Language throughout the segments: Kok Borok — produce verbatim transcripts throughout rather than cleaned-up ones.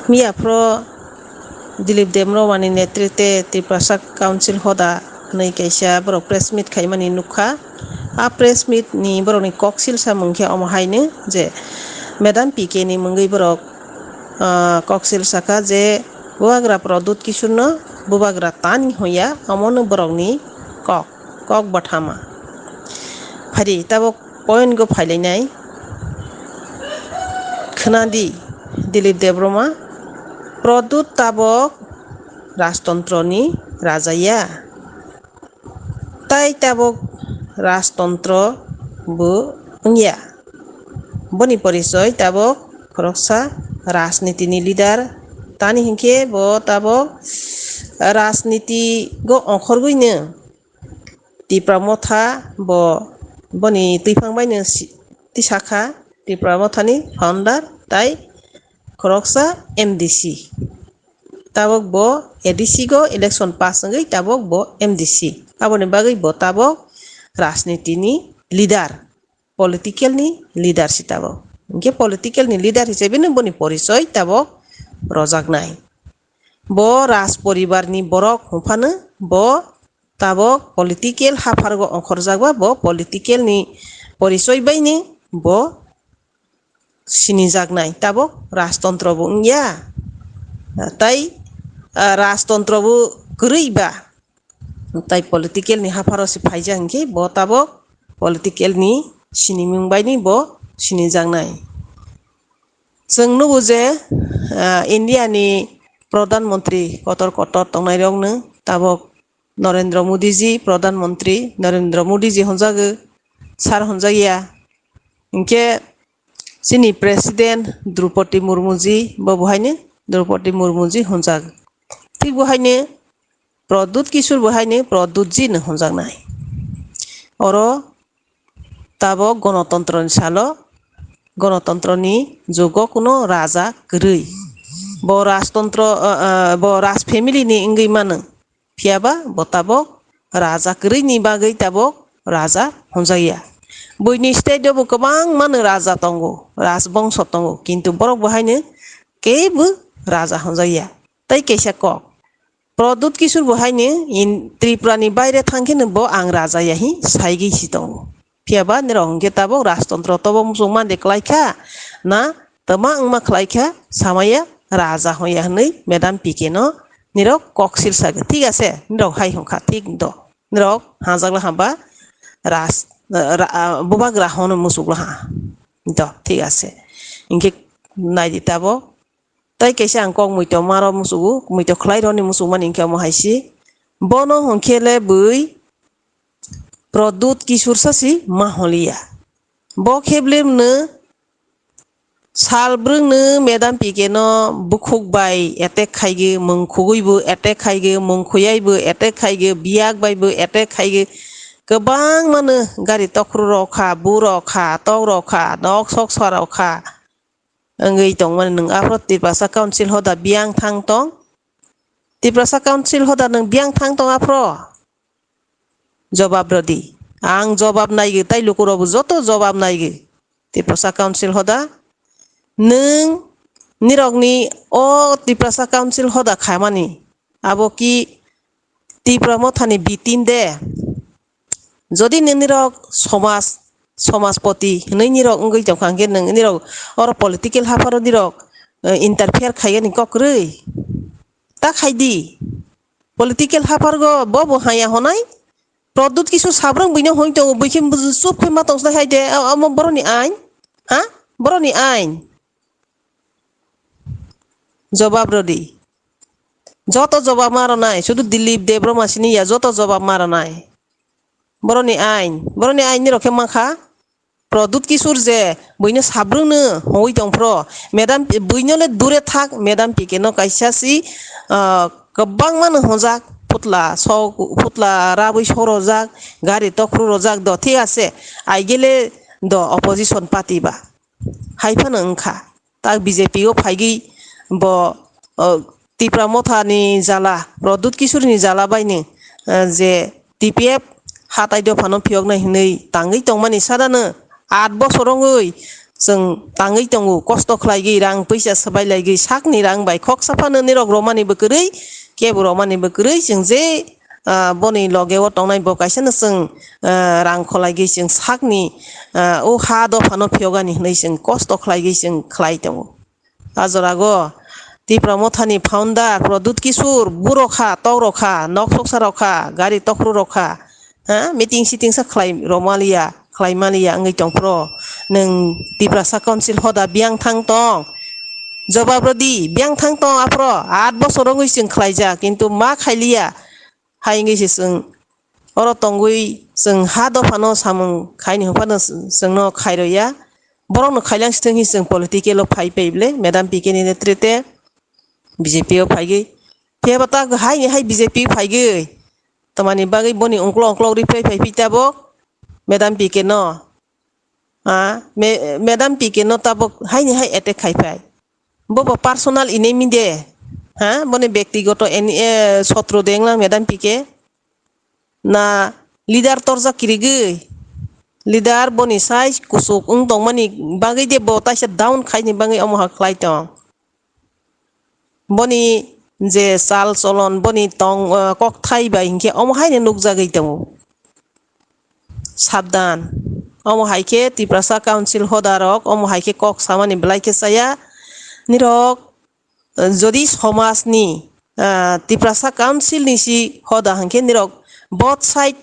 Miyaphro Dilip Debbarmani netrite Tiprasa Council hoda hwnwi kaisa borok press meet khaimani nukha. A press meet ni borokni koksil samung khe omo haino je Madam P K ni mungwi borok, ah, koksil sakha je bubagra Pradyut Kishorno bubagra tani hoya, omono borokni kok, kok bathama. Phari tabok point go phailainai. Khwnadi Dilip Debbarma, Pradyut tabok rajtontro ni raja ya. Tai tabok rajtontro bo wngya. Boni porichoi tabok khoroksa rajniti ni leader. Tani hinkhe bo tabok rajniti go ongkhorgwino Tipra Motha bo boni twiphang baino si-, tisakha Tipra Mothani founder tai khoroksa M D C. Tabok bo A D C go election pass wngwi tabok bo M D C. Aboni bagwi bo tabok rajniti ni leader, political ni leader si tabok. Hinkhe political ni leader hisabe no boni porichoi tabok rojaknai. Bo raj poribar ni borok hwnphano bo tabok political haphargo ongkhorjak ba bo political ni porichoi baino bo sinijaknai, tabok rajtontro bo wngya. Tai, ah, rajtontro bo kwrwi ba, tai political ni hapharo se phaijak hinkhe bo tabok political ni sinimung baino bo sinijaknai. Chwng nugo je, ah, India ni Pradhan Mantri kotor kotor tongnai rokno tabok Narendra Modi ji, Pradhan Mantri Narendra Modi ji honjago, sir honjakya. Hinkhe chini President Droupadi Murmu ji bo bohaino Droupadi Murmu ji honjago. Thik bohaino Pradyut Kishore bohaino Pradyut ji no honjaknai. Oro tabok gonotontro ni salo, gonotontro ni jugo kuno raja kwrwi. Bo rajtontro, ah, ah, bo raj family ni wngwi mano. Phiya ba bo tabok raja kwrwini bagwi tabok raja hwnjakya. Buini state o bo kwbangmano raja tongo, rajbongso tongo, kintu borok bo haino kebo raja hwnjakya. Tai kaisa kok, Pradyut Kishore bo haino in Tripura ni baire thangkheno bo ang raja ya hi saigwi si tongo. Phiya ba nirok hwnkhe tabok rajtontro tobo muchung mande kwlai kha na, twma wngma khlai kha, samaya raja hwnya hwnwi Madam P K no nirok koksil sago. Thik ase, nirok hai hwnkha, thik do. Nirok hajak la hamba ras-, ra-, bubagra hono muchuk la ha. Do, thik ase. Hinkhe naidi tabok. Tai kaisa ang kok muito maro musugo, muito khlai roni musuk mani hinkhe omo hai si. Bono hwnkhe le bui Pradyut Kishore sa si ma holiya. Bo khe bwlwmno sal brwngno Madam P K no bukhuk bai attack khaigwi, mung khugwi bo attack khaigwi, mung khuyai bo attack khaigwi, biyak bai bo attack khaigwi. Kwbangmano gari tokhro rok kha, bu rok kha, tok rok kha, nok sok sa rok kha. Wngwi tongmani nwng aphro Tiprasa Council hoda biyang thang tong? Tiprasa Council hoda nwng biyang thang tong aphro? Jobab rwdi. Ang jobab naigwi, tai lukurokbo joto jobab naigwi. Tiprasa Council hoda, nwng nirokni o Tiprasa Council hoda khaimani, abo ki Tipra Mothani B team de? Jodi nini rok somaj, somajpoti hinwi nirok wngwi tongkha, hwnkhe nwng nirok oro political hapharo nirok, eh, interfere khaigani kok kwrwi? Ta khaidi. Political haphargo bo bo haya honai. Pradyut Kishore sabrang buino hoi tongo, buikhe chup khe ma tongsai hai de, amo boroni ain? Ha? Boroni ain? Jobab rwdi. Joto jobab ma rwnai, sudu Dilip Debbarma sini ya, joto jobab ma rwnai. Boroni ain, boroni ain ni rokhe mankha. Pradyut Kishore je buino sabrwngno hoi tongphro, madam, buino le dure thak, madam P K no kaisa si, ah, kwbangma no honjak, phutla sok, phutla rabwi sorojak, gari tokhro rojak do, thik ase, aigele do opposition party ba. Hai phano wngkha. Tak B J P o phaigwi bo, o, Tipra Mothani jala, Pradyut Kishoreni jala baino, eh, je T P F hatai dophano phiyoknai hinwi tangwi tongmani sadano aat bosor wngwi chwng tangwi tongo, kosto khlaigwi, rang puisa swbai laigwi, sakni rang bai khoksa phano nirok romani bo kwrwi, kebo romani bo kwrwi, chwng je, ah, boni loge o tongnai bo kaisa no chwng, ah, rang kholaigwi chwng sakni, ah, o ha dophano phiyogani hwnwi chwng kosto khlaigwi chwng khlai tongo. A jorago Tipra Mothani founder Pradyut Kishore, burok kha, tok rok kha, nok soksa rok kha, gari tokphru rok kha, ha, meeting siting sa khlai romaliya, khlai maliya wngwi tongphro. Nwng Tiprasa Council hoda biyang thang tong, jobab rodi, biyang thang tong aphro, aat bosor wngwi chwng khlaijak, kintu ma khailiya. Hai wngwi se chwng oro tongwi chwng ha dophano samung khaini hwnphano chwngno khairokya. Borokno khailang sithwng hi chwng political o phai phai bwle, Madam P K ni netrite B J P o phaigwi. Phiya ba ta haini hai B J P phaigwi. Tamani bagwi boni ungklo ungklo ri phai phai phi tabok Madam P K no. Ah, me-, Madam P K no tabok haini hai attack khai phai. Bo bo personal enemy de. Ha, boni bektigoto eni-, eh, sotro de wnglang Madam P K. Na leader torjak kirigwi. Leader boni size kusuk wng tongmani bagwi de bo taisa down khaini bagwi omo ha khlai tong. Boni je chal cholon, boni tong, eh, kokthai bai hinkhe omo haino nukjagwi tongo. Sabdan. Omo hai khe Tiprasa Council hodarok omo hai khe kok samani belai khe chaya. Nirok, eh, jodi somajni, ah, Tiprasa Council ni si hoda hinkhe nirok both side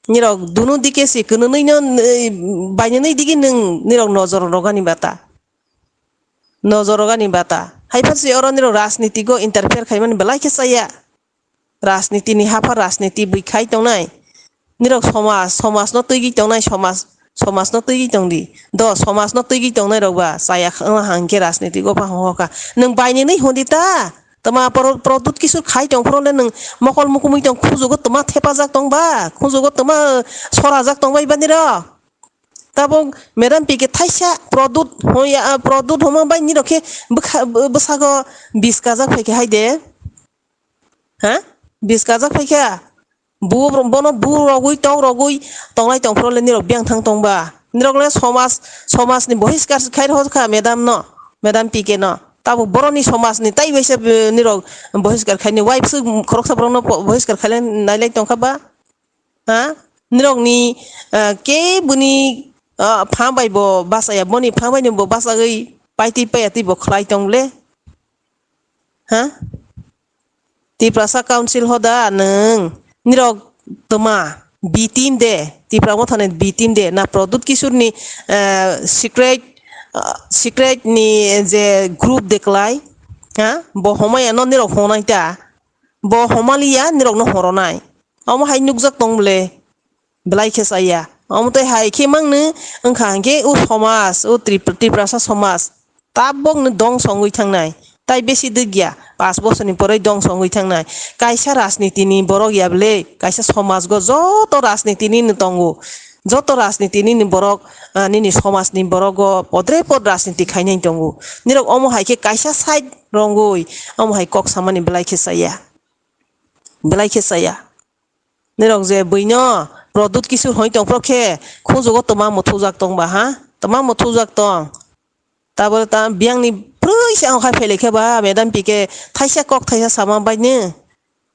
nirok dunu dike si kwnwnwi no, eh, bainwnwi digi nwng nirok nojor rogani bata. Nojor rogani bata. Hai phano se oro nirok rajnitigo interfere khaimani belai khe chaya. Rajnitini hapha rajniti bui khai tongnai. Nirok somaj, somajno twigwi tongnai, somaj, somajno twigwi tongdi. Do, somajno twigwi tongnai rok ba chaya wng hang khe rajnitigo pha hong kha. Nwng bainini hondi ta? Tama Pro-, Pradyut Kishore khai tong phro le nwng mokol mukumui tong, khujugo tama thepajak tong ba? Khujugo tama sorajak tong ba iba nirok? Tabuk Madam P K thaisa Pradyut hoya, ah, Pradyut homa bai nirok khe bwkha-, bw-, bwsago bis kajak phai khe hai de. Ha? Bis kajak phai kha? Bu-, bono bu rogwi, tok rogwi tonglai tong phro le nirok biyang thang tong ba? Nirok le somaj, somajni bohiskar khai rw kha Madam no, Madam P K no. Tabuk boroni somajni tai bai se, eh, nirok bohiskar khaini, wife se khoroksa borokno po-, bohiskar khailai nailai tong kha ba? Ha? Nirokni, ah, keboni, ah, pha bai bo bachaya, boni pha bai no bo bachagwi paitwi paya twi bo khlai tong le? Ha? Tiprasa Council hoda nwng, nirok tma B team de, Tipra Mothani B team de, na Pradyut Kishoreni, ah, secret, ah, secret ni je group de klai, ha? Bo homaya no nirok honai ta? Bo homaliya nirokno horonai. Omo hai nukjak tong bwle, belai khe chaya. Omo tei hai khe mangno wngkha hinkhe o somaj, o Trip-, Tiprasa somaj tabokno dongso wngwi thangnai. Tai besi dwgya, pash bosorni poroi dongso wngwi thangnai. Kaisa rajnitini borok ya bwle, kaisa somajgo joto rajnitini no tongo. Joto rajnitini ni borok, ah, nini somajni borokgo podre pod rajniti khainai tongo. Nirok omo hai khe kaisa side rongwi, omo hai kok samani belai khe chaya. Belai khe chaya. Nirok je buino Pradyut Kishore hoi tong phro khe, khujugo tma muthujak tong ba ha? Tma muthujak tong. Tabole ta biyangni phrwi se ang khai phele khe ba, Madam P K thaisa kok thaisa sama bai ne.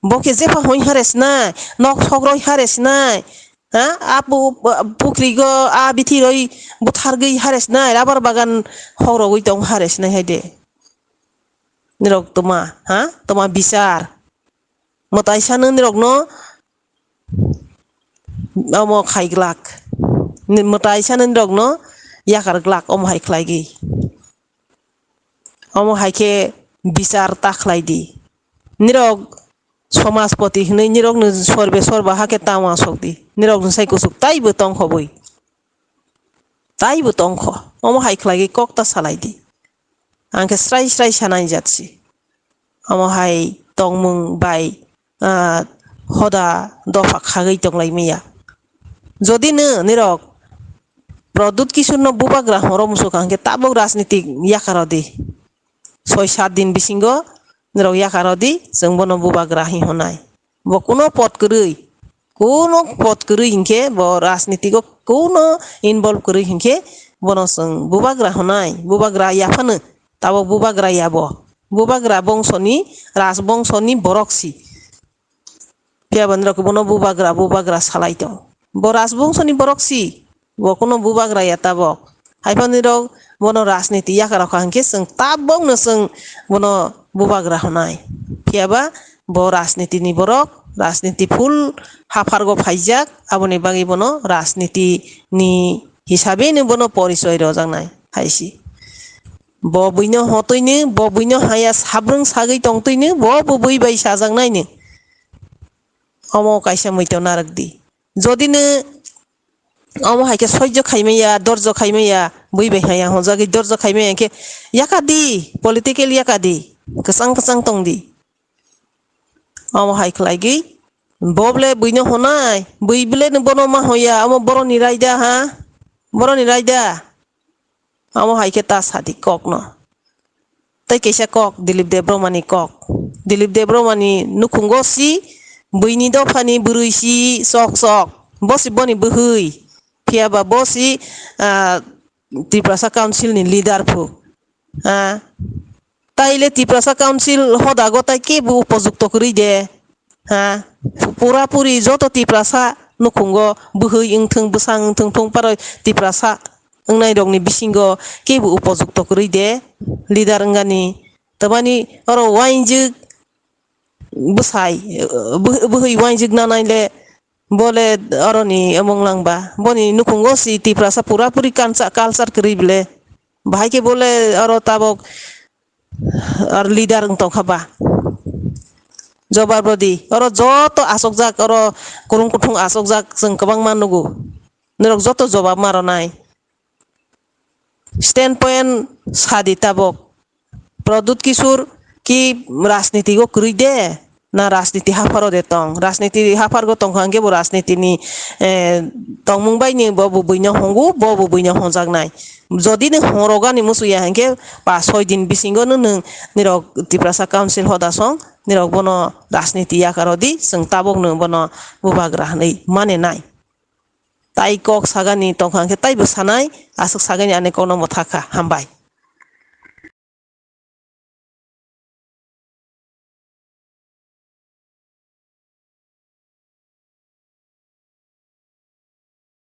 Bo khe jepha hoi hare sinai, nok sok roi hare sinai. Ha? A pu-, pukri go, a bithi roi buthargwi hare sinai, rubber bagan hok rogwi tong hare sinai hai de. Nirok tma, ha? Tma bichar. Mwtai sano nirokno omo khai glak. Ni-, mwtai sano nirokno yakar glak omo hai khlaigwi. Omo hai khe bichar ta khlai di. Nirok somajpoti hwnwi nirokno sorbe sorba hakhe tamo asok di. Nirokno sai kuchuk taibo tongkho bui. Taibo tongkho. Omo hai khlaigwi kok ta salai di. Ang khe srai srai sanai jat si. Omo hai tongmung bai, ah, hoda dopha khagwi tonglai maya. Jodi no nirok Pradyut Kishorno bubagra horo musuk ang khe tabuk rajniti yakar di. Soi sat din bisingo nirok yakar di, chwng bono bubagra hi honai. Bo kuno pot kwrwi, kuno pot kwrwi hinkhe, bo rajnitigo kuno involve kwrwi hinkhe, bono chwng bubagra hwnai, bubagra yaphano, tabok bubagra yabo. Bubagra bongsoni, rajbongsoni borok si. Phiya ba nirok bono bubagra, bubagra salai tong. Bo rajbongsoni borok si, bo kuno bubagra ya tabok. Haiphano nirok bono rajniti yakarok kha hwnkhe chwng tabokno chwng bono bubagra hwnai. Phiya ba bo rajnitini borok, rajniti full haphargo phaijak, aboni bagwi bono rajnitini hisabeno bono porichoi rojaknai hai si. Bo buino hotwino, bo buino haya sabrwng sagwi tongtwino, bo bo bui bai sajaknaino. Omo kaisa muitu narwk di. Jodi no omo hai khe soijo khai maya, dorjo khai maya, bui bai haya honjagwi dorjo khai maya khe yaka di, political yaka di, kwchang kwchang tong di. Omo hai khlaigwi bo bole buino honai, bui bole no bono ma hoya, omo boroni raida ha, boroni raida. Amo hai khe ta sadi kokno. Tei kaisa kok Dilip Debbarmani kok. Dilip Debbarmani nukhungo si buini dophani bwrwi si sok sok. Bo si boni bwhwi. Phiya ba bo si, ah, Tiprasa Council ni leader phu. Ah, taile Tiprasa Council hoda go tai kebo upojukto kwrwi de. Ha, pura puri joto Tiprasa nukhungo bwhwi wngthung, bwsang wngthung, phung paroi Tiprasa wngnai rokni bisingo kebo upojukto kwrwi de, leader wngani. Tamani oro uainjwk bwsai, bwh-, bwhwi uainjwk nanai le, bole oroni omong langba. Boni nukhungo si Tiprasa pura puri kansa-, culture kwrwi bole. Bahai khe bole oro tabok ar leader wng tongkha ba. Jobab rodi, oro joto asokjak, oro kwrwng kuthung asokjak, chwng kwbangma nugo. Norok joto jobab ma rwnai. Stand point sadi tabok. Pradyut Kishore ki rajniti o kwrwi de, na rajniti hapharo de tong? Rajniti haphargo tongkha hwnkhe bo rajnitini, eh, tongmung bai ni bo bo buino hongo, bo bo buino honjaknai. Jodi nwng horo gani musuya hwnkhe pa soi din bisingo no nwng nirok Tiprasa Council hoda song, nirok bono rajniti yakaro di, chwng tabok no bono bubagra hwnwi mane nai. Tai kok sagani tongkha hwnkhe taibo sanai, aswk sagani ani kokno mwthakha. Hambai.